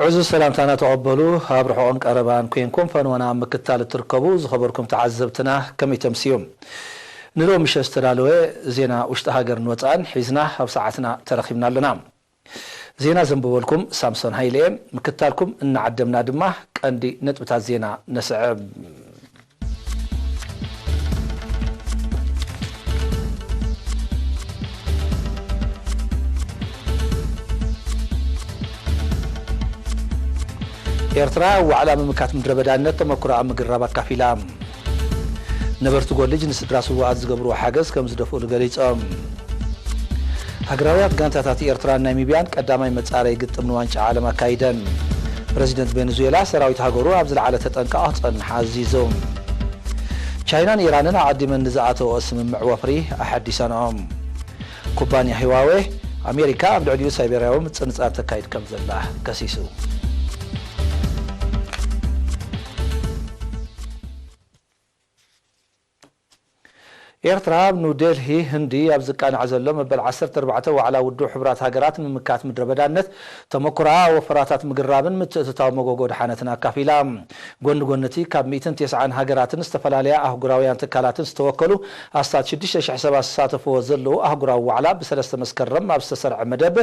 ዕዙዝ ሰላምታና ተቐበሉ። ኣብ ርሑቕን ቀረባን ኮይንኩም ፈንወና ኣብ ምክትታል እትርከቡ ዝኸበርኩም ተዓዘብትና ከመይ ተምስዩ? ንሎሚ ምሸት ዝተዳለወ ዜና ውሽጢ ሃገርን ወጻእን ሒዝና ኣብ ሰዓትና ተረኺብና ኣለና። ዜና ዘንብበልኩም ሳምሶን ሃይለ እየ። ምክትታልኩም እናዓደምና ድማ ቀንዲ ነጥብታት ዜና ነስዕብ። ኤርትራ ዋዕላ ምምካት ምድረ በዳነት ተመኩሮኣ ምግራብ ኣካፊላ። ነበርቲ ጎልጅ ንስድራ ስዉኣት ዝገብርዎ ሓገዝ ከም ዝደፍኡሉ ገሊጾም። ሃገራውያን ጋንታታት ኤርትራን ናሚብያን ቀዳማይ መጻረይ ግጥም ንዋንጫ ዓለም ኣካይደን። ፕረዚደንት ቬኔዙዌላ ሰራዊት ሃገሩ ኣብ ዝለዓለ ተጠንቀቕ ክጸንሕ ኣዚዙ። ቻይናን ኢራንን ኣቐዲመን ንዝኣተወኦ ስምምዕ ወፍሪ ኣሐዲሰንኦም። ኩባንያ ህዋዌ ኣሜሪካ ኣብ ልዕሊኡ ሳይበርያዊ ምጽንጻር ተካይድ ከም ዘላ ከሲሱ። ኤርትራ ኣብ ኒው ዴልሂ ህንዲ ኣብ ዝቃናዕ ዘሎ መበል ዓሰርተ ኣርባዕተ ዋዕላ ውድብ ሕቡራት ሃገራት ንምምካት ምድረ በዳነት ተመኩሮኣ ወፈራታት ምግራብን ምትእትታው መጎጎ ድሓነትን ኣካፊላ። ጎኒ ጎኒ እቲ ካብ ሚእትን ተስዓን ሃገራትን ዝተፈላለያ ኣህጉራውያን ትካላትን ዝተወከሉ ኣስታት ሽዱሽተ ሽሕ ሰባት ዝሳተፍዎ ዘለዉ ኣህጉራዊ ዋዕላ ብሰለስተ መስከረም ኣብ ዝተሰርዐ መደብ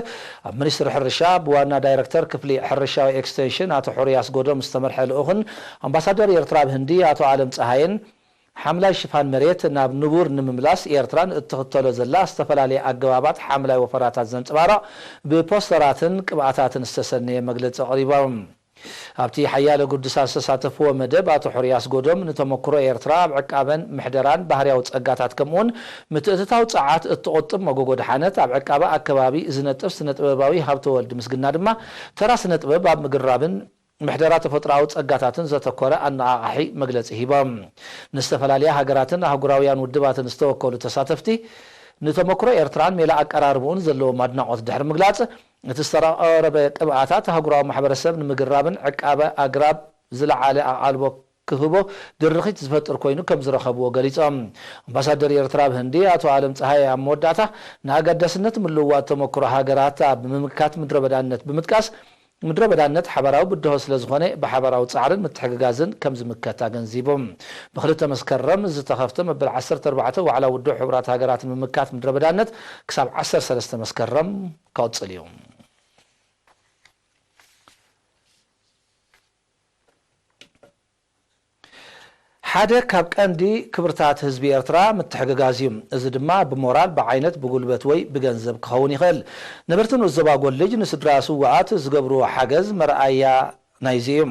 ኣብ ሚኒስትሪ ሕርሻ ብዋና ዳይረክተር ክፍሊ ሕርሻዊ ኤክስቴንሽን ኣቶ ሑርያስ ጎዶም ዝተመርሐ ልኡኽን ኣምባሳደር ኤርትራ ኣብ ህንዲ ኣቶ ኣለም ጸሃየን ሓምላይ ሽፋን መሬት ናብ ንቡር ንምምላስ ኤርትራን እትኽተሎ ዘላ ዝተፈላለየ ኣገባባት ሓምላይ ወፈራታት ዘንጸባርቕ ብፖስተራትን ቅብኣታትን ዝተሰነየ መግለጺ ኣቕሪቦም። ኣብቲ ሓያለ ግዱሳት ዝተሳተፍዎ መደብ ኣቶ ሑርያስ ጎዶም ንተመክሮ ኤርትራ ኣብ ዕቃበን ምሕደራን ባህርያዊ ጸጋታት ከምኡውን ምትእትታው ጸዓት እትቑጥብ መጎጎ ድሓነት ኣብ ዕቃበ ኣከባቢ ዝነጥፍ ስነ ጥበባዊ ሃብተወልድ ምስግና ድማ ተራ ስነ ጥበብ ኣብ ምግራብን ምሕደራ ተፈጥሮኣዊ ጸጋታትን ዘተኮረ ኣነቓቓሒ መግለጺ ሂቦም። ንዝተፈላለያ ሃገራትን ኣህጉራውያን ውድባትን ዝተወከሉ ተሳተፍቲ ንተመክሮ ኤርትራን ሜላ ኣቀራርብኡን ዘለዎም ኣድናቖት ድሕሪ ምግላጽ እቲ ዝተቐረበ ቅብኣታት ኣህጉራዊ ማሕበረሰብ ንምግራብን ዕቃበ ኣግራብ ዝለዓለ ኣቓልቦ ክህቦ ድርኺት ዝፈጥር ኮይኑ ከም ዝረኸብዎ ገሊጾም። ኣምባሳደር ኤርትራ ኣብ ህንዲ ኣቶ ኣለም ጸሃየ ኣብ መወዳእታ ንኣገዳስነት ምልውዋጥ ተመክሮ ሃገራት ኣብ ምምካት ምድረ በዳነት ብምጥቃስ ምድረ በዳነት ሓባራዊ ብድሆ ስለ ዝኾነ ብሓባራዊ ጻዕርን ምትሕግጋዝን ከም ዝምከት ኣገንዚቦም። ብክልተ መስከረም ዝተኸፍተ መበል ዓሰርተ ኣርባዕተ ዋዕላ ውድብ ሕቡራት ሃገራት ንምምካት ምድረ በዳነት ክሳብ ዓሰርተ ሰለስተ መስከረም ክቕጽል እዩ። ሓደ ካብ ቀንዲ ክብርታት ህዝቢ ኤርትራ ምትሕግጋዝ እዩ። እዚ ድማ ብሞራል፣ ብዓይነት፣ ብጉልበት ወይ ብገንዘብ ክኸውን ይኽእል። ነበርቲ ንኡስ ዞባ ጎልጅ ንስድራ ስውኣት ዝገብርዎ ሓገዝ መርኣያ ናይዚ እዩ።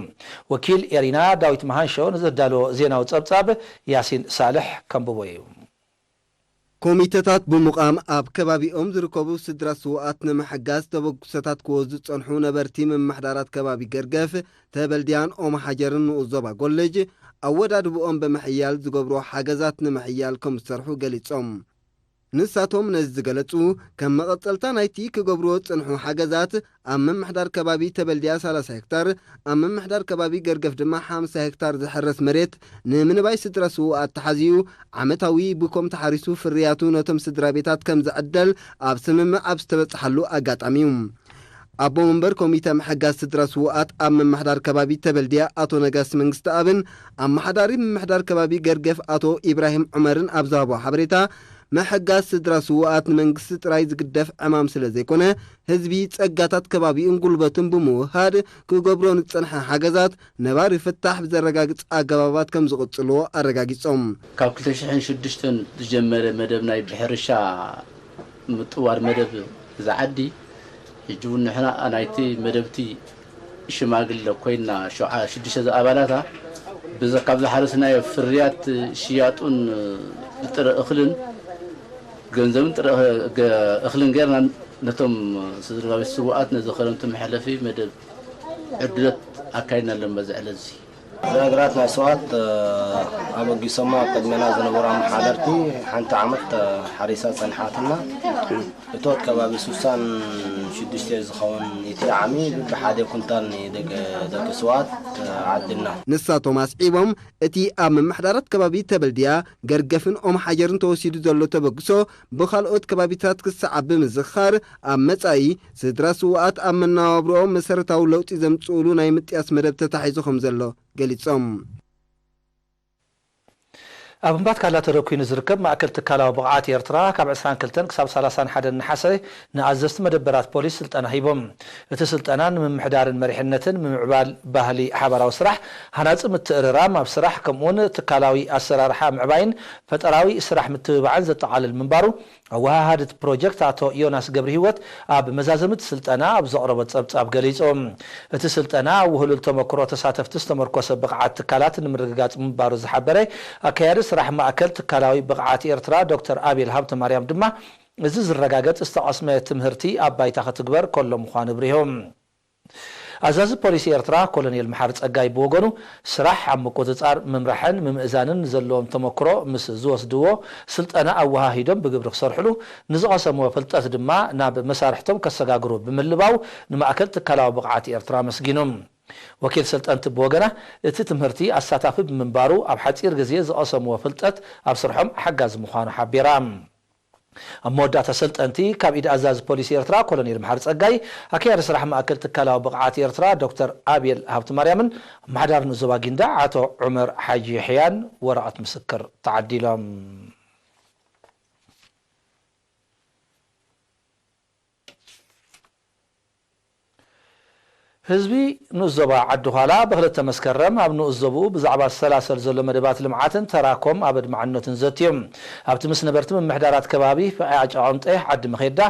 ወኪል ኤሪና ዳዊት መሃንሾ ንዘዳለዎ ዜናዊ ጸብጻብ ያሲን ሳልሕ ከንብቦ እዩ። ኮሚተታት ብምቋም ኣብ ከባቢኦም ዝርከቡ ስድራ ስውኣት ንምሕጋዝ ተበግሶታት ክወስዱ ዝጸንሑ ነበርቲ ምምሕዳራት ከባቢ ገርገፍ፣ ተበልድያን ኦምሓጀርን ንኡስ ዞባ ጎልጅ ኣወዳድብኦም ብምሕያል ዝገብርዎ ሓገዛት ንምሕያል ከም ዝሰርሑ ገሊጾም። ንሳቶም ነዚ ዝገለጹ፣ ከም መቐጸልታ ናይቲ ክገብርዎ ዝጸንሑ ሓገዛት ኣብ ምምሕዳር ከባቢ ተበልድያ ሰላሳ ሄክታር፣ ኣብ ምምሕዳር ከባቢ ገርገፍ ድማ ሓምሳ ሄክታር ዝሕረስ መሬት ንምንባይ ስድራ ስውኣት ተሓዝዩ ዓመታዊ ብኮም ተሓሪሱ ፍርያቱ ነቶም ስድራ ቤታት ከም ዝዕደል ኣብ ስምምዕ ኣብ ዝተበጽሓሉ ኣጋጣሚ እዩ። ኣቦ መንበር ኮሚተ ምሕጋዝ ስድራ ስውኣት ኣብ ምምሕዳር ከባቢ ተበልድያ ኣቶ ነጋሲ መንግስተኣብን ኣመሓዳሪ ምምሕዳር ከባቢ ገርገፍ ኣቶ ኢብራሂም ዑመርን ኣብ ዝሃቦ ሓበሬታ፣ ምሕጋዝ ስድራ ስውኣት ንመንግስቲ ጥራይ ዝግደፍ ዕማም ስለ ዘይኮነ፣ ህዝቢ ጸጋታት ከባቢኡን ጉልበቱን ብምውህሃድ ክገብሮ ንዝጸንሐ ሓገዛት ነባሪ ፍታሕ ብዘረጋግጽ ኣገባባት ከም ዝቕጽልዎ ኣረጋጊጾም። ካብ ክልተ ሽሕን ሽዱሽተን ዝጀመረ መደብ ናይ ብሕርሻ ምጥዋር መደብ እዛ ዓዲ፣ ሕጂ እውን ንሕና ናይቲ መደብ እቲ ሽማግለ ኮይና ሸውዓ ሽዱሽተ ኣባላታ ብዘ ካብ ዝሓረስናዮ ፍርያት ሽያጡን ብጥረ እኽልን ገንዘብን ጥረ እኽልን ጌርና ነቶም ስድራ ቤት ስውኣት ነዚ ክረምቲ መሕለፊ መደብ ዕድለት ኣካይድና ኣለና በዚ ዕለት እዚ። እዛ ግራት ናይ ስዋት ኣበጊሶማ ኣብ ቅድሜና ዝነበሩ ኣመሓደርቲ ሓንቲ ዓመት ሓሪሳ ጸንሓትና። እቶት ከባቢ ስሳን ሽዱሽተ ዝኸውን እቲ ዓሚ ብሓደ ኩንታል ንደቂ ደቂ ስዋት ዓድልና። ንሳቶም ኣስዒቦም፣ እቲ ኣብ ምምሕዳራት ከባቢ ተበልድያ፣ ገርገፍን ኦም ሓጀርን ተወሲዱ ዘሎ ተበግሶ ብኻልኦት ከባቢታት ክሰዓብ ብምዝኻር፣ ኣብ መጻኢ ስድራ ስውኣት ኣብ መነባብሮኦም መሰረታዊ ለውጢ ዘምጽኡሉ ናይ ምጥያስ መደብ ተታሒዙ ከም ዘሎ ገሊጾም። ኣብ እምባት ካላ ተደኲኑ ዝርከብ ማእከል ትካላዊ ብቕዓት ኤርትራ ካብ ዕስራን ክልተን ክሳብ ሰላሳን ሓደን ነሓሰ ንኣዘዝቲ መደበራት ፖሊስ ስልጠና ሂቦም። እቲ ስልጠና ንምምሕዳርን መሪሕነትን፣ ምምዕባል ባህሊ ሓባራዊ ስራሕ፣ ሃናጺ ምትእርራም ኣብ ስራሕ፣ ከምኡውን ትካላዊ ኣሰራርሓ ምዕባይን ፈጠራዊ ስራሕ ምትብባዕን ዘጠቓልል ምንባሩ ኣወሃሃዲ እቲ ፕሮጀክት ኣቶ ዮናስ ገብረሂወት ኣብ መዛዘሚ እቲ ስልጠና ኣብ ዘቕረቦ ጸብጻብ ገሊጹ። እቲ ስልጠና ኣብ ውህሉል ተመክሮ ተሳተፍቲ ዝተመርኮሰ ብቕዓት ትካላት ንምርግጋጽ ምንባሩ ዝሓበረ ኣካያዲ ስራሕ ማእከል ትካላዊ ብቕዓት ኤርትራ ዶክተር ኣቤል ሃብተማርያም ድማ፣ እዚ ዝረጋገጽ ዝተቐስመ ትምህርቲ ኣብ ባይታ ክትግበር ከሎ ምዃኑ ኣብሪሁ። ኣዛዚ ፖሊስ ኤርትራ ኮሎኔል መሓሪ ጸጋይ ብወገኑ፣ ስራሕ ኣብ ምቁጽጻር፣ ምምራሕን ምምእዛንን ዘለዎም ተመክሮ ምስ ዝወስድዎ ስልጠና ኣወሃሂዶም ብግብሪ ክሰርሕሉ፣ ንዝቐሰምዎ ፍልጠት ድማ ናብ መሳርሕቶም ከሰጋግሩ ብምህላው ንማእከል ትካላዊ ብቕዓት ኤርትራ ኣመስጊኑ። ወኪል ሰልጠንቲ ብወገና፣ እቲ ትምህርቲ ኣሳታፊ ብምንባሩ ኣብ ሓጺር ግዜ ዝቐሰምዎ ፍልጠት ኣብ ስርሖም ሓጋዚ ምዃኑ ሓቢራ። ኣብ መወዳእታ ሰልጠንቲ ካብ ኢድ ኣዛዚ ፖሊስ ኤርትራ ኮሎኔል መሓሪ ጸጋይ፣ ኣካያዲ ስራሕ ማእከል ትካላዊ ብቕዓት ኤርትራ ዶክተር ኣቤል ሃብተማርያምን ኣመሓዳሪ ንኡስ ዞባ ጊንዳዕ ኣቶ ዑመር ሓጂ የሕያን ወረቐት ምስክር ተዓዲሎም። ህዝቢ ንኡስ ዞባ ዓዲ ዃላ ብክልተ መስከረም ኣብ ንኡስ ዞብኡ ብዛዕባ ዝሰላሰል ዘሎ መደባት ልምዓትን ተራኮም ኣብ ኣድማዕነቱን ዘትዮም። ኣብቲ ምስ ነበርቲ ምምሕዳራት ከባቢ ፍቓያ ጨቐምጠ፣ ዓዲ መኼዳ፣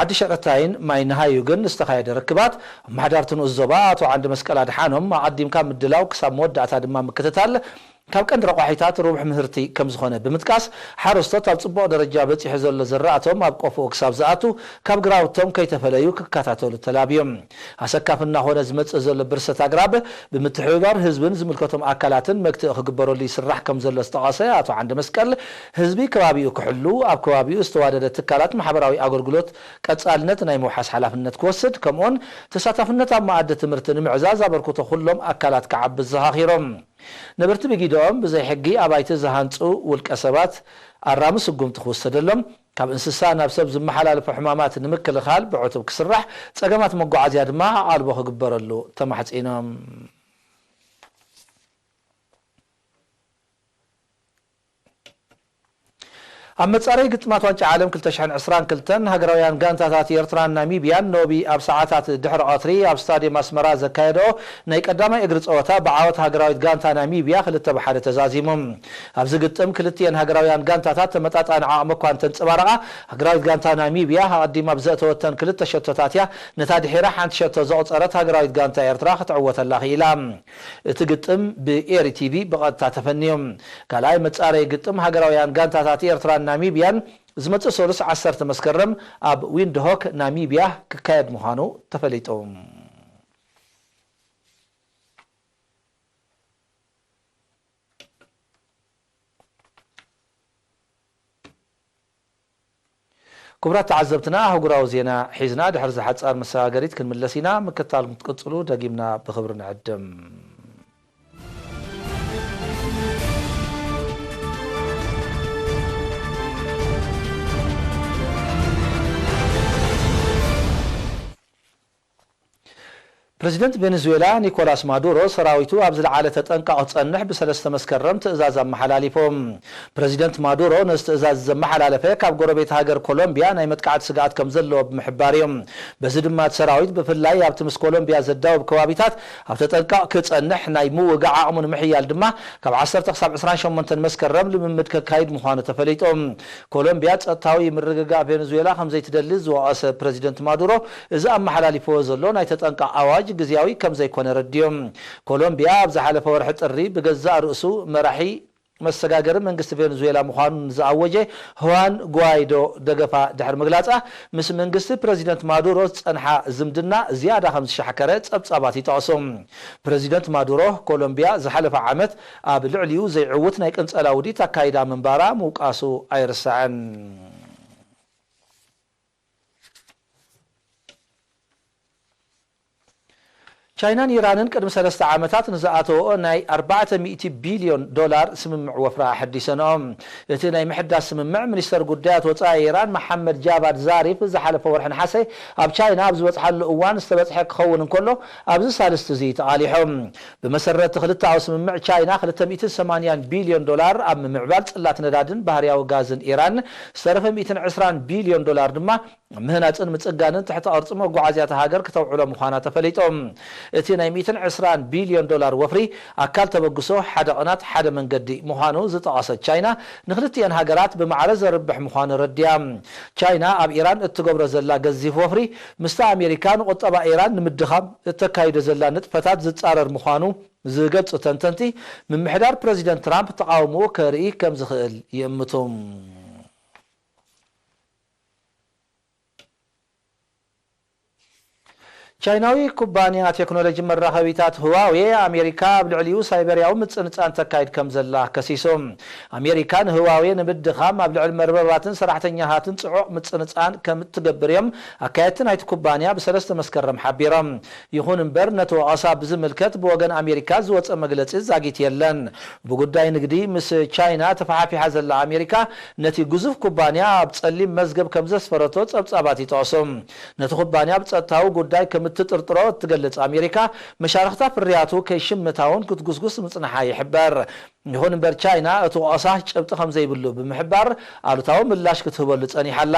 ዓዲ ሸቐታይን ማይ ነሃዩ ግን ዝተኻየደ ርክባት ኣመሓዳርቲ ንኡስ ዞባ ኣቶ ዓንዲ መስቀል ኣድሓኖም ኣቐዲምካ ምድላው ክሳብ መወዳእታ ድማ ምክትታል ካብ ቀንዲ ረቋሒታት ርቡሕ ምህርቲ ከም ዝኾነ ብምጥቃስ፣ ሓረስቶት ኣብ ጽቡቕ ደረጃ በጺሑ ዘሎ ዝራእቶም ኣብ ቆፎኡ ክሳብ ዝኣቱ ካብ ግራውቶም ከይተፈለዩ ክከታተሉ ተላብዮም። ኣሰካፊ እናኾነ ዝመጽእ ዘሎ ብርሰት ኣግራብ ብምትሕብባር ህዝብን ዝምልከቶም ኣካላትን መግትኢ ክግበረሉ ይስራሕ ከም ዘሎ ዝጠቐሰ ኣቶ ዓንደ መስቀል፣ ህዝቢ ከባቢኡ ክሕሉ፣ ኣብ ከባቢኡ ዝተዋደደ ትካላት ማሕበራዊ ኣገልግሎት ቀጻልነት ናይ ምውሓስ ሓላፍነት ክወስድ፣ ከምኡውን ተሳታፍነት ኣብ መኣዲ ትምህርቲ ንምዕዛዝ ኣበርክቶ ኩሎም ኣካላት ክዓቢ ዘኻኺሮም። ነበርቲ ብጊደኦም ብዘይ ሕጊ ኣባይቲ ዝሃንጹ ውልቀ ሰባት ኣራሚ ስጉምቲ ክውሰደሎም፣ ካብ እንስሳ ናብ ሰብ ዝመሓላለፉ ሕማማት ንምክልኻል ብዕቱብ ክስራሕ፣ ጸገማት መጓዓዝያ ድማ ኣቓልቦ ክግበረሉ ተማሕጺኖም። ኣብ መጻረይ ግጥማት ዋንጫ ዓለም ክልተ ሽሕን ዕስራን ክልተን ሃገራውያን ጋንታታት ኤርትራን ናሚብያን ኖቢ ኣብ ሰዓታት ድሕሪ ቀትሪ ኣብ ስታድየም ኣስመራ ዘካየድኦ ናይ ቀዳማይ እግሪ ጸወታ ብዓወት ሃገራዊት ጋንታ ናሚብያ ክልተ ብ ሓደ ተዛዚሙ። ኣብዚ ግጥም ክልቲኤን ሃገራውያን ጋንታታት ተመጣጣኒ ዓቕሚ እኳ እንተንጸባረቓ፣ ሃገራዊት ጋንታ ናሚብያ ኣቐዲማ ብዘእተወተን ክልተ ሸቶታት እያ ነታ ድሒራ ሓንቲ ሸቶ ዘቑጸረት ሃገራዊት ጋንታ ኤርትራ ክትዕወተላ ክኢላ። እቲ ግጥም ብኤሪ ቲቪ ብቐጥታ ተፈንዩ። ካልኣይ መጻረዪ ግጥም ሃገራውያን ጋንታታት ኤርትራን ናሚብያን ዝመጽእ ሰሉስ ዓሰርተ መስከረም ኣብ ዊንድሆክ ናሚብያ ክካየድ ምዃኑ ተፈሊጡ። ክቡራት ተዓዘብትና፣ ኣህጉራዊ ዜና ሒዝና ድሕሪ እዛ ሓጻር መሰጋገሪት ክንምለስ ኢና። ምክትታል ክትቅጽሉ ደጊምና ብኽብሪ ንዕድም። ፕረዚደንት ቬኔዙዌላ ኒኮላስ ማዱሮ ሰራዊቱ ኣብ ዝለዓለ ተጠንቀቕ ክጸንሕ ብሰለስተ መስከረም ትእዛዝ ኣመሓላሊፉ። ፕረዚደንት ማዱሮ ነዚ ትእዛዝ ዘመሓላለፈ ካብ ጎረቤት ሃገር ኮሎምቢያ ናይ መጥቃዕቲ ስግኣት ከም ዘለዎ ብምሕባር እዩ። በዚ ድማ እቲ ሰራዊት ብፍላይ ኣብቲ ምስ ኮሎምቢያ ዘዳውብ ከባቢታት ኣብ ተጠንቀቕ ክጸንሕ ናይ ምውጋዕ ዓቕሙ ንምሕያል ድማ ካብ ዓሰርተ ክሳብ ዕስራን ሸሞንተን መስከረም ልምምድ ከካይድ ምዃኑ ተፈሊጡ። ኮሎምቢያ ጸጥታዊ ምርግጋእ ቬኔዙዌላ ከም ዘይትደሊ ዝወቐሰ ፕረዚደንት ማዱሮ፣ እዚ ኣመሓላሊፍዎ ዘሎ ናይ ተጠንቀቕ ኣዋጅ ግዝያዊ ከም ዘይኮነ ረድዮም። ኮሎምቢያ ኣብ ዝሓለፈ ወርሒ ጥሪ ብገዛእ ርእሱ መራሒ መሰጋገሪ መንግስቲ ቬንዙዌላ ምዃኑ ንዝኣወጀ ሁዋን ጓይዶ ደገፋ ድሕሪ ምግላጻ፣ ምስ መንግስቲ ፕረዚደንት ማዱሮ ዝጸንሓ ዝምድና ዝያዳ ከም ዝሻሕከረ ጸብጻባት ይጠቕሱ። ፕረዚደንት ማዱሮ፣ ኮሎምቢያ ዝሓለፈ ዓመት ኣብ ልዕሊኡ ዘይዕውት ናይ ቅንጸላ ውዲት ኣካይዳ ምንባራ ምውቃሱ ኣይርሳዕን። ቻይናን ኢራንን ቅድሚ ሰለስተ ዓመታት ንዝኣተወኦ ናይ ኣርባዕተ ሚእቲ ቢልዮን ዶላር ስምምዕ ወፍራ ኣሐዲሰንኦ። እቲ ናይ ምሕዳስ ስምምዕ፣ ሚኒስተር ጉዳያት ወጻኢ ኢራን መሓመድ ጃቫድ ዛሪፍ ዝሓለፈ ወርሒ ነሓሰ ኣብ ቻይና ኣብ ዝበጽሓሉ እዋን ዝተበጽሐ ክኸውን እንከሎ፣ ኣብዚ ሳልስቲ እዚ ተቓሊሑ። ብመሰረት ክልተኣዊ ስምምዕ፣ ቻይና ክልተ ሚእትን ሰማንያን ቢልዮን ዶላር ኣብ ምምዕባል ጽላት ነዳድን ባህርያዊ ጋዝን ኢራን፣ ዝተረፈ ሚእትን ዕስራን ቢልዮን ዶላር ድማ ኣብ ምህናጽን ምጽጋንን ትሕተ ቅርጺ መጓዓዝያ እታ ሃገር ክተውዕሎ ምዃና ተፈሊጡ። እቲ ናይ ሚእትን ዕስራን ቢልዮን ዶላር ወፍሪ ኣካል ተበግሶ ሓደ ቅናት ሓደ መንገዲ ምዃኑ ዝጠቐሰት ቻይና፣ ንክልቲኤን ሃገራት ብማዕረ ዘርብሕ ምዃኑ ረዲያ። ቻይና ኣብ ኢራን እትገብሮ ዘላ ገዚፍ ወፍሪ፣ ምስቲ ኣሜሪካ ንቁጠባ ኢራን ንምድኻም እተካይዶ ዘላ ንጥፈታት ዝጻረር ምዃኑ ዝገልጹ ተንተንቲ፣ ምምሕዳር ፕረዚደንት ትራምፕ ተቓውሞኡ ከርኢ ከም ዝኽእል ይእምቱ። ቻይናዊ ኩባንያ ቴክኖሎጂ መራኸቢታት ህዋዌ፣ ኣሜሪካ ኣብ ልዕሊኡ ሳይበርያዊ ምጽንጻን ተካይድ ከም ዘላ ከሲሱ። ኣሜሪካ ንህዋዌ ንምድኻም ኣብ ልዕሊ መርበባትን ሰራሕተኛታትን ጽዑቕ ምጽንጻን ከም እትገብር እዮም ኣካየድቲ ናይቲ ኩባንያ ብሰለስተ መስከረም ሓቢሮም። ይኹን እምበር፣ ነቲ ወቐሳ ብዝምልከት ብወገን ኣሜሪካ ዝወጸ መግለጺ ዛጊት የለን። ብጉዳይ ንግዲ ምስ ቻይና ተፈሓፊሓ ዘላ ኣሜሪካ፣ ነቲ ግዙፍ ኩባንያ ኣብ ጸሊም መዝገብ ከም ዘስፈረቶ ጸብጻባት ይጠቕሱ። ነቲ ኩባንያ ብጸጥታዊ ጉዳይ ከም እትጥርጥሮ እትገልጽ ኣሜሪካ፣ መሻርኽታ ፍርያቱ ከይሽምታ እውን ክትጉስጉስ ምጽንሓ ይሕበር። ይኹን እምበር፣ ቻይና እቲ ወቐሳ ጭብጢ ከም ዘይብሉ ብምሕባር፣ ኣሉታዊ ምላሽ ክትህበሉ ጸኒሓ ኣላ።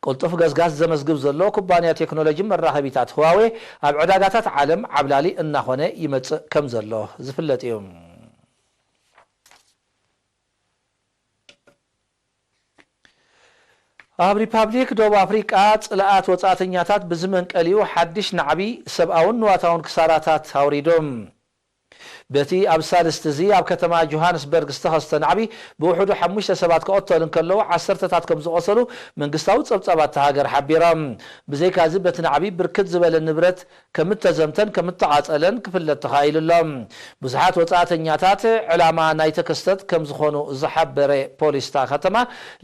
ቅልጡፍ ገስጋስ ዘመዝግብ ዘሎ ኩባንያ ቴክኖሎጂ መራኸቢታት ህዋዌ፣ ኣብ ዕዳጋታት ዓለም ዓብላሊ እናኾነ ይመጽእ ከም ዘሎ ዝፍለጥ እዩ። ኣብ ሪፓብሊክ ደቡብ ኣፍሪቃ፣ ጽልኣት ወጻእተኛታት ብዝመንቀሊኡ ሓድሽ ናዕቢ ሰብኣውን ንዋታውን ክሳራታት ኣውሪዱ። በቲ ኣብ ሳልስቲ እዚ ኣብ ከተማ ጆሃንስበርግ ዝተኸስተ ናዕቢ፣ ብውሕዱ ሓሙሽተ ሰባት ክቐተሉ እንከለዉ፣ ዓሰርተታት ከም ዝቖሰሉ መንግስታዊ ጸብጻባት እታ ሃገር ሓቢሮም። ብዘይካዚ፣ በቲ ናዕቢ ብርክት ዝበለ ንብረት ከም እተዘምተን ከም እተቓጸለን ክፍለጥ ተኻኢሉ ኣሎ። ብዙሓት ወጻእተኛታት ዕላማ ናይቲ ክስተት ከም ዝኾኑ ዝሓበረ ፖሊስ እታ ከተማ፣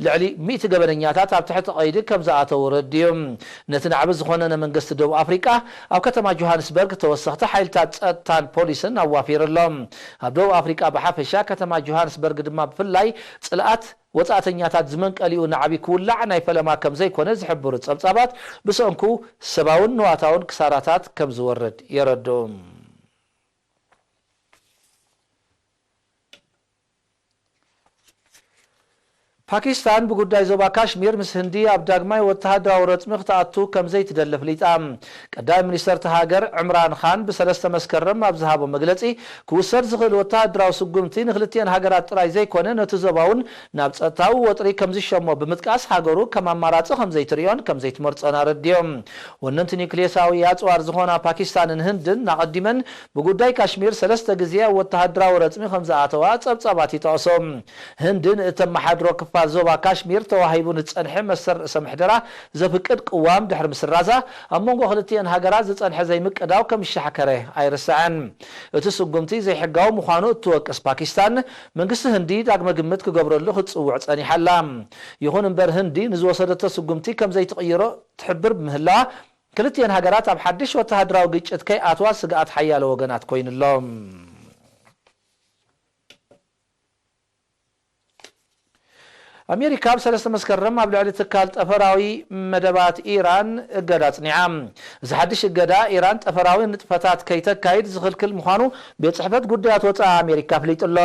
ልዕሊ ሚእቲ ገበነኛታት ኣብ ትሕቲ ቀይዲ ከም ዝኣተዉ ረዲኡ። ነቲ ናዕቢ ዝኾነነ መንግስቲ ደቡብ ኣፍሪቃ፣ ኣብ ከተማ ጆሃንስበርግ ተወሰኽቲ ሓይልታት ጸጥታን ፖሊስን ኣዋፊሩ ኣሎ። ኣብ ደቡብ ኣፍሪቃ ብሓፈሻ፣ ከተማ ጆሃንስበርግ ድማ ብፍላይ፣ ጽልኣት ወጻእተኛታት ዝመንቀሊኡ ናዕቢ ክውላዕ ናይ ፈለማ ከም ዘይኮነ ዝሕብሩ ጸብጻባት፣ ብሰንኩ ሰብኣውን ንዋታውን ክሳራታት ከም ዝወርድ የረድኡ። ፓኪስታን ብጉዳይ ዞባ ካሽሚር ምስ ህንዲ ኣብ ዳግማይ ወተሃደራዊ ረጽሚ ክትኣቱ ከም ዘይትደሊ ኣፍሊጣ። ቀዳማይ ሚኒስተር እታ ሃገር ዕምራን ኻን ብሰለስተ መስከረም ኣብ ዝሃቦ መግለጺ፣ ክውሰድ ዝኽእል ወተሃደራዊ ስጉምቲ ንክልቲኤን ሃገራት ጥራይ ዘይኮነ፣ ነቲ ዞባ እውን ናብ ጸጥታዊ ወጥሪ ከም ዝሸሞ ብምጥቃስ፣ ሃገሩ ከም ኣማራጺ ከም ዘይትርእዮን ከም ዘይትመርጾን ኣረዲኦም። ወነንቲ ኒውክሌሳዊ ኣጽዋር ዝኾና ፓኪስታንን ህንድን ኣቐዲመን ብጉዳይ ካሽሚር ሰለስተ ግዜ ኣብ ወተሃደራዊ ረጽሚ ከም ዝኣተዋ ጸብጻባት ይጠቕሱ። ህንዲ ንእተመሓድሮ ክፋል ዞባ ካሽሚር ተዋሂቡ ንዝጸንሐ መሰል ርእሰ ምሕደራ ዘፍቅድ ቅዋም ድሕሪ ምስራዛ፣ ኣብ መንጎ ክልቲኤን ሃገራት ዝጸንሐ ዘይምቅዳው ከም ዝሻሕከረ ኣይርሳዕን። እቲ ስጉምቲ ዘይሕጋዊ ምዃኑ እትወቅስ ፓኪስታን፣ መንግስቲ ህንዲ ዳግመ ግምት ክገብረሉ ክትጽውዕ ጸኒሓ ኣላ። ይኹን እምበር፣ ህንዲ ንዝወሰደቶ ስጉምቲ ከም ዘይትቕይሮ ትሕብር ብምህላዋ፣ ክልቲኤን ሃገራት ኣብ ሓድሽ ወተሃደራዊ ግጭት ከይኣትዋ ስግኣት ሓያሎ ወገናት ኮይኑ'ሎ። ኣሜሪካ ኣብ ሰለስተ መስከረም ኣብ ልዕሊ ትካል ጠፈራዊ መደባት ኢራን እገዳ ኣጽኒዓ። እዚ ሓድሽ እገዳ፣ ኢራን ጠፈራዊ ንጥፈታት ከይተካይድ ዝኽልክል ምዃኑ ቤት ጽሕፈት ጉዳያት ወጻኢ ኣሜሪካ ኣፍሊጡ ኣሎ።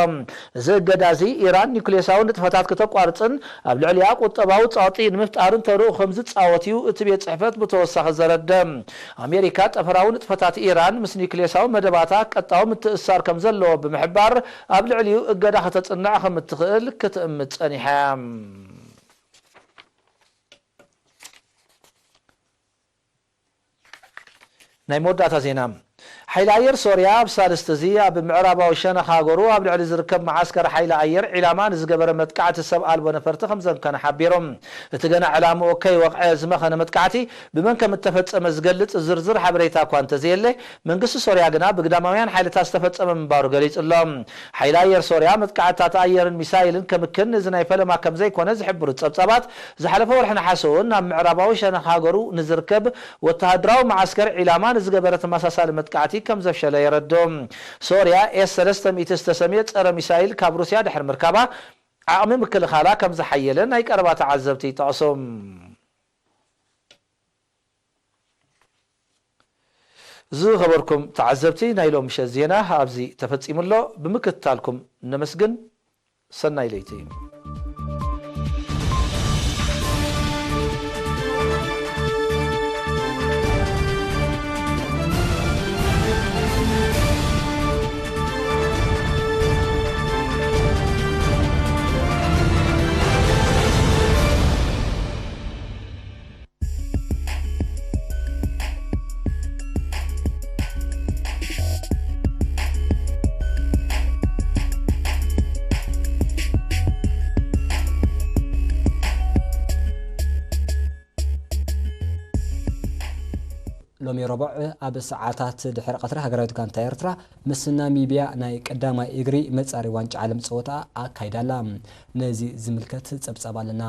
እዚ እገዳ እዚ፣ ኢራን ኒውክሌሳዊ ንጥፈታት ክተቋርጽን ኣብ ልዕሊኣ ቁጠባዊ ጸቕጢ ንምፍጣርን ተርኡ ከም ዝጻወት እዩ እቲ ቤት ጽሕፈት ብተወሳኺ ዘረደ። ኣሜሪካ ጠፈራዊ ንጥፈታት ኢራን ምስ ኒውክሌሳዊ መደባታ ቀጥታዊ ምትእስሳር ከም ዘለዎ ብምሕባር፣ ኣብ ልዕሊኡ እገዳ ከተጽንዕ ከም እትኽእል ክትእምት ጸኒሓ እያ። ናይ መወዳእታ ዜና። ሓይሊ ኣየር ሶርያ ኣብ ሳልስቲ እዚ ኣብ ምዕራባዊ ሸነኽ ሃገሩ ኣብ ልዕሊ ዝርከብ መዓስከር ሓይሊ ኣየር ዒላማ ንዝገበረ መጥቃዕቲ ሰብ ኣልቦ ነፈርቲ ከም ዘምከነ ሓቢሩ። እቲ ገና ዕላምኡ ከይወቕዐ ዝመኸነ መጥቃዕቲ ብመን ከም እተፈጸመ ዝገልጽ ዝርዝር ሓበሬታ እኳ እንተዘየለ፣ መንግስቲ ሶርያ ግና ብግዳማውያን ሓይልታት ዝተፈጸመ ምንባሩ ገሊጹ ኣሎ። ሓይሊ ኣየር ሶርያ መጥቃዕትታት ኣየርን ሚሳይልን ከምክን እዚ ናይ ፈለማ ከም ዘይኮነ ዝሕብሩ ጸብጻባት፣ ዝሓለፈ ወርሒ ነሓሰ እውን ናብ ምዕራባዊ ሸነኽ ሃገሩ ንዝርከብ ወተሃደራዊ መዓስከር ዒላማ ንዝገበረ ተመሳሳሊ መጥቃዕቲ ከም ዘፍሸለ የረድኡ። ሶርያ ኤስ ሰለስተ ሚእቲ ዝተሰምየ ጸረ ሚሳይል ካብ ሩስያ ድሕሪ ምርካባ፣ ዓቕሚ ምክልኻላ ከም ዝሓየለ ናይ ቀረባ ተዓዘብቲ ይጠቕሱ። ዝኸበርኩም ተዓዘብቲ፣ ናይ ሎም ምሸት ዜና ኣብዚ ተፈጺሙ ኣሎ። ብምክትታልኩም ነመስግን። ሰናይ ለይቲ። ሎሚ ረቡዕ ኣብ ሰዓታት ድሕሪ ቀትሪ ሃገራዊት ጋንታ ኤርትራ ምስ ናሚብያ ናይ ቀዳማይ እግሪ መጻሪ ዋንጫ ዓለም ጸወታ ኣካይዳ ኣላ። ነዚ ዝምልከት ጸብጻብ ኣለና።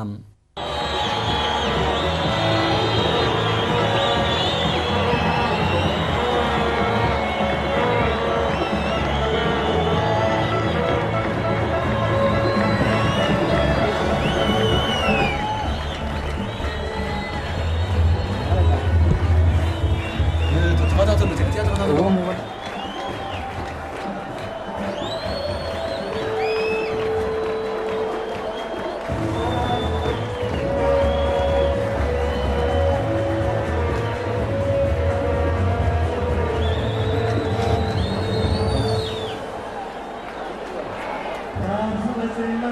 ኣብዚ ቀጺልና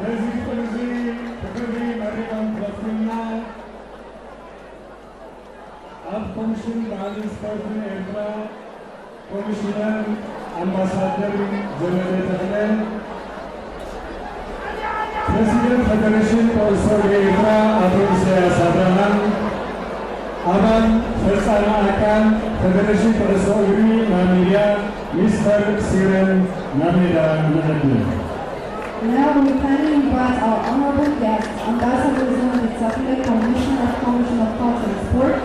ነዚ ግጥም እዚ ብኽብሪ መሪቖም ክኸፍቱልና ኣብ ኮሚሽን ባህልን ስፖርትን ኤርትራ ኮሚሽነር ኣምባሳደር ዘመደ ተኽለ፣ ፕረሲደንት ፌደሬሽን ኩዕሶ እግሪ ኤርትራ ኣቶ ኢሳያስ ኣብርሃም፣ ኣባል ፈጻሚ ኣካል ፌደሬሽን ኩዕሶ እግሪ ናሚብያ ሚስተር ሲረን ናብ ሜዳ ንዕድም። Now we kindly invite our honorable guest, Ambassador Zone Tafile, Commissioner of Commission of Culture and Sport,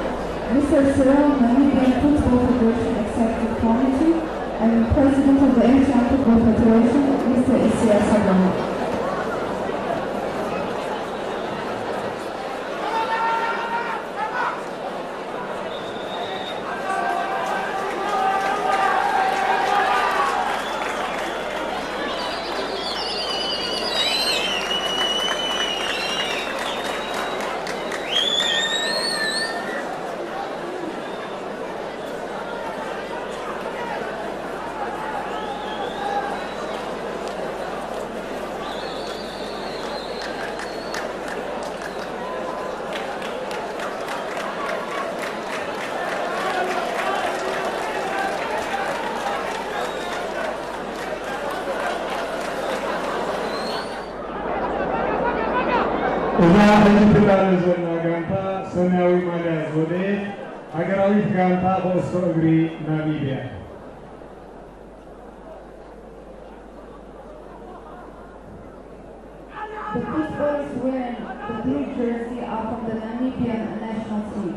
Mister Cyril, Namibian Football Federation Executive Committee, and President of the Eritrean Football Federation, Mister Isias Abraham. እዛ ሕጂ ትዳሎ ዘላ ጋንታ ሰማያዊ ማልያ ዝወደየት ሃገራዊት ጋንታ ኩዕሶ እግሪ ናሚብያ። The footballers wearing the blue jersey are from the Namibian national team.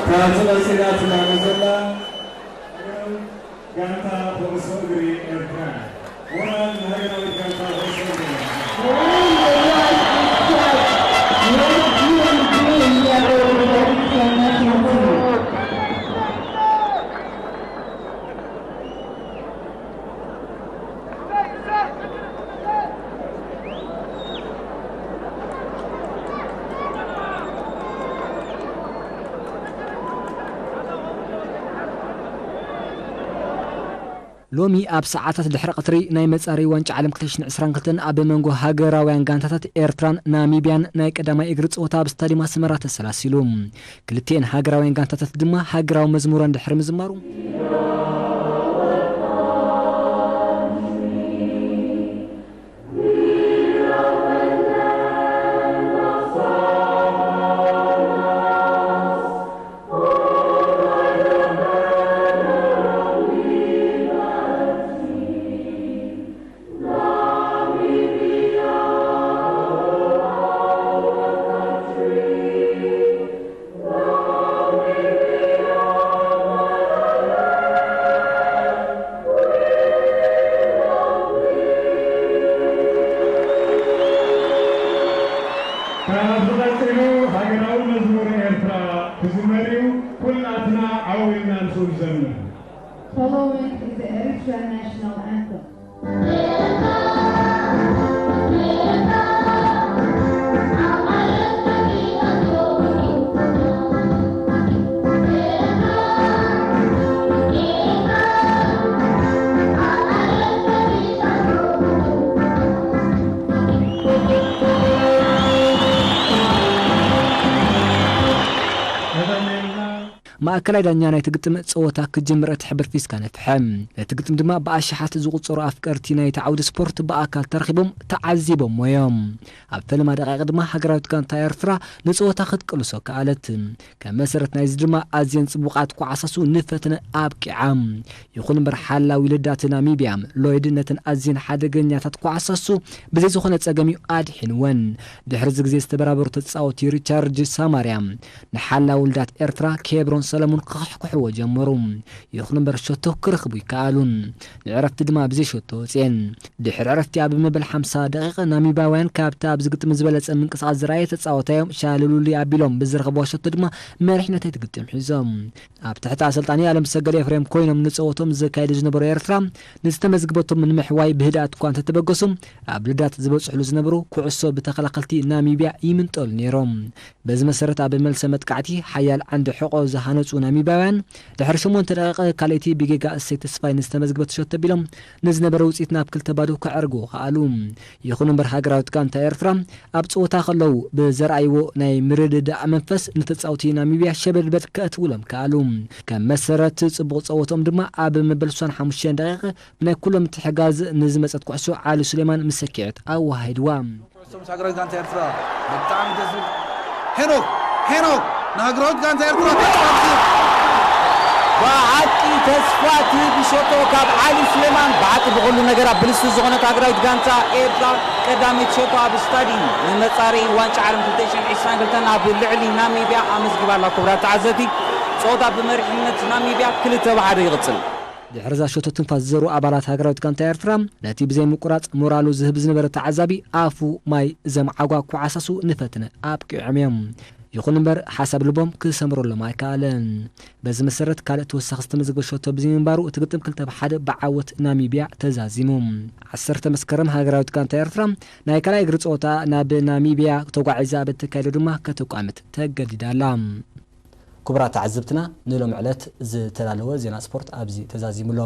ካብዚ ቀጺላ ትላለ ዘላ ጋንታ ኩዕሶ እግሪ ኤርትራ። ሞራል ንሃገራዊት ጋንታ ኩዕሶ እግሪ ኤርትራ። One, the right is set. Let it be in the Eritrean national team. ሎሚ ኣብ ሰዓታት ድሕሪ ቀትሪ ናይ መጻረዪ ዋንጫ ዓለም ክልተ ሽሕን ዕስራን ክልተን ኣብ መንጎ ሃገራውያን ጋንታታት ኤርትራን ናሚብያን ናይ ቀዳማይ እግሪ ጸወታ ኣብ ስታዲየም ኣስመራ ተሰላሲሉ። ክልቲኤን ሃገራውያን ጋንታታት ድማ ሃገራዊ መዝሙረን ድሕሪ ምዝማሩ፣ ካብዚ ቀጺሉ ሃገራዊ መዝሙር ኤርትራ ክዝመር እዩ። ኩላትና ዓው ኢልና ምስኡ ንዘምር። Following is the Eritrean national anthem. ማእከላይ ዳኛ ናይቲ ግጥም ጸወታ ክጅምር እቲ ሕብር ፊስካ ነፍሐ። እቲ ግጥም ድማ ብኣሽሓት ዝቑጸሩ ኣፍቀርቲ ናይቲ ዓውዲ ስፖርት ብኣካል ተረኺቦም ተዓዚቦምዎ እዮም። ኣብ ፈለማ ደቂቕ ድማ ሃገራዊት ጋንታ ኤርትራ ንጸወታ ክትቅልሶ ከኣለት። ከም መሰረት ናይዚ ድማ ኣዝየን ጽቡቓት ኳዕሳሱ ንፈተነ ኣብቂዓ። ይኹን እምበር ሓላዊ ልዳት ናሚብያ ሎይድ ነተን ኣዝየን ሓደገኛታት ኳዕሳሱ ብዘይ ዝኾነ ጸገም እዩ ኣድሒንወን። ድሕሪ እዚ ግዜ ዝተበራበሩ ተጻወቲ ሪቻርድ ሳማርያ ንሓላዊ ልዳት ኤርትራ ኬብሮን ሰለሙን ክኽሕክሕዎ ጀመሩ። ይኹን እምበር ሸቶ ክረኽቡ ይከኣሉን። ንዕረፍቲ ድማ ብዘይ ሸቶ ወጽኤን። ድሕሪ ዕረፍቲ ኣብ መበል ሓምሳ ደቂቕ ናሚባውያን ካብቲ ኣብዚ ግጥም ዝበለጸ ምንቅስቓስ ዝረኣየ ተጻወታዮም ሻልሉሊ ኣቢሎም ብዝረኸብዋ ሸቶ ድማ መሪሕነት እቲ ግጥም ሒዞም። ኣብ ትሕቲ ኣሰልጣኒ ኣለምሰገድ ኤፍሬም ኮይኖም ንጸወቶም ዘካየዱ ዝነበሩ ኤርትራ ንዝተመዝግበቶም ንምሕዋይ ብህድኣት እኳ እንተተበገሱ ኣብ ልዳት ዝበጽሕሉ ዝነበሩ ኩዕሶ ብተኸላኸልቲ ናሚብያ ይምንጠሉ ነይሮም። በዚ መሰረት ኣብ መልሰ መጥቃዕቲ ሓያል ዓንዲ ሕቖ ዝሃነጹ ናሚባውያን ድሕሪ ሸሞንተ ደቂቕ ካልኣይቲ ብጌጋ እሰይ ተስፋይ ንዝተመዝግበት ሸቶ ኣቢሎም ንዝነበረ ውጽኢት ናብ ክልተ ባዶ ከዕርግዎ ከኣሉ። ይኹን እምበር ሃገራዊት ጋንታ ኤርትራ ኣብ ጸወታ ከለዉ ብዘርኣይዎ ናይ ምርድዳእ መንፈስ ንተጻውቲ ናሚብያ ሸበድበድ ከእትውሎም ከኣሉ። ከም መሰረት ጽቡቕ ጸወቶም ድማ ኣብ መበል ሱሳን ሓሙሽተን ደቂቕ ብናይ ኩሎም ምትሕጋዝ ንዝመጸት ኩዕሶ ዓሊ ሱሌማን ምስ ሰኪዐት ኣወሃሂድዋ። ኩዕሶ ምስ ሃገራዊት ጋንታ ኤርትራ ብጣዕሚ ደስ ዝብል። ሄኖክ፣ ሄኖክ፣ ንሃገራዊት ጋንታ ኤርትራ ተስፋ ትህብ። ብሓቂ ተስፋ ትህብ ሸቶ ካብ ዓሊ ሱሌማን። ብሓቂ ብኹሉ ነገራ ብልስቲ ዝኾነት ሃገራዊት ጋንታ ኤርትራ ቀዳመይቲ ሸቶ ኣብ ስታዲየም ንመጻረዪ ዋንጫ ዓለም ክልተ ሽሕን ዕስራን ክልተን ኣብ ልዕሊ ናሚብያ ኣመዝጊባ ኣላ። ክቡራት ተዓዘብቲ፣ ጸወታ ብመሪሕነት ናሚብያ ክልተ ብሓደ ይቕጽል። ድሕሪ እዛ ሸቶ ትንፋስ ዝዘሩ ኣባላት ሃገራዊት ጋንታ ኤርትራ፣ ነቲ ብዘይ ምቁራጽ ሞራሉ ዝህብ ዝነበረ ተዓዛቢ ኣፉ ማይ ዘምዓጓ ኳዕሳሱ ንፈትነ ኣብቂዖም እዮም። ይኹን እምበር ሓሳብ ልቦም ክሰምረሎም ኣይከኣለን። በዚ መሰረት ካልእ ተወሳኺ ዝተመዝገበ ሸቶ ብዘይምንባሩ እቲ ግጥም ክልተ ብሓደ ብዓወት ናሚብያ ተዛዚሙ። ዓሰርተ መስከረም ሃገራዊት ጋንታ ኤርትራ ናይ ካልኣይ እግሪ ጸወታ ናብ ናሚብያ ተጓዒዛ ኣብ እተካየዶ ድማ ከተቋምት ተገዲዳ ኣላ። ክቡራት ተዓዘብትና፣ ንሎሚ ዕለት ዝተዳለወ ዜና ስፖርት ኣብዚ ተዛዚሙ ኣሎ።